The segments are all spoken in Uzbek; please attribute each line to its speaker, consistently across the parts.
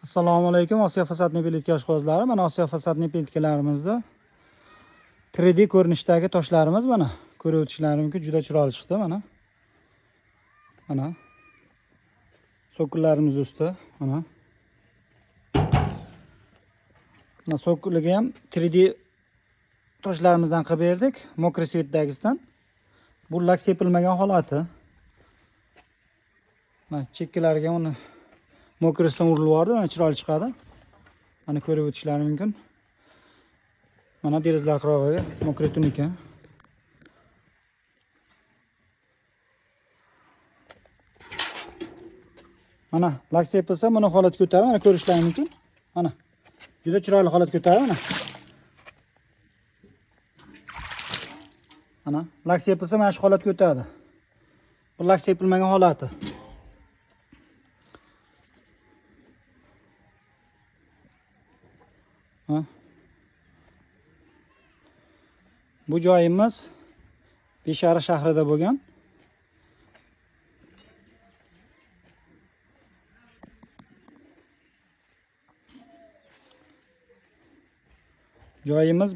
Speaker 1: Assalomu alaykum Osiyo fasadniy plitka ishqibozlari. Mana Osiyo fasadniy plitkalarimizda 3D ko'rinishdagi toshlarimiz mana ko'rib o'tishlaringiz mumkin, juda chiroyli chiqdi mana. Mana so'kullarimiz usti mana. Mana so'kuliga ham 3D toshlarimizdan qilib berdik, mokri svetdagisdan. Bu lak sepilmagan holati. Mana chekkalariga uni mokrisidan urilib yubordi, mana chiroyli chiqadi. Mana ko'rib o'tishlari mumkin. Mana derazalar qirg'og'iga mokri tunika. Mana lak sepilsa mana holatga o'tadi, mana ko'rishlari mumkin. Mana juda chiroyli holatga o'tadi mana. Mana lak sepilsa mana shu holatga o'tadi. Bu lak sepilmagan holati. Ha. Bu joyimiz Beshariq shahrida bo'lgan. Joyimiz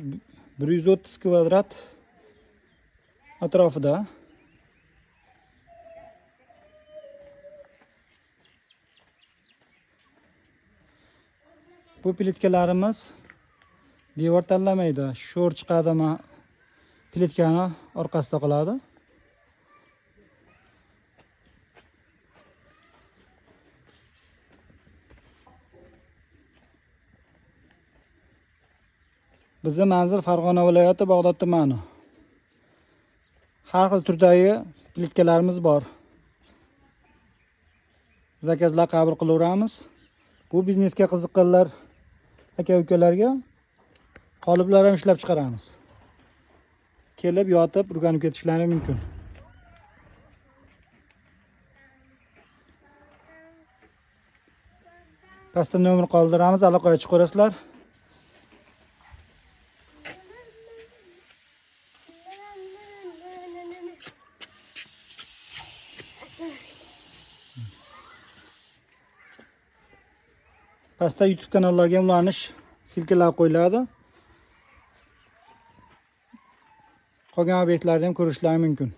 Speaker 1: 130 kvadrat atrofida. Bu plitkalarimiz devor tanlamaydi. Sho'r chiqadimi, plitkani orqasida qoladi. Bizning manzil Farg'ona viloyati Bag'dod tumani. Har xil turdagi plitkalarimiz bor. Zakazlar qabul qilaveramiz. Bu biznesga qiziqqanlar aka-ukalarga qoliplar ham ishlab chiqaramiz. Kelib yotib o'rganib ketishlari mumkin. Pastda nomer qoldiramiz, aloqaga chiqarasizlar. Pastda YouTube kanallarga ulanish silkalar qo'yiladi. Qolgan obyektlarni ham ko'rishlari mumkin.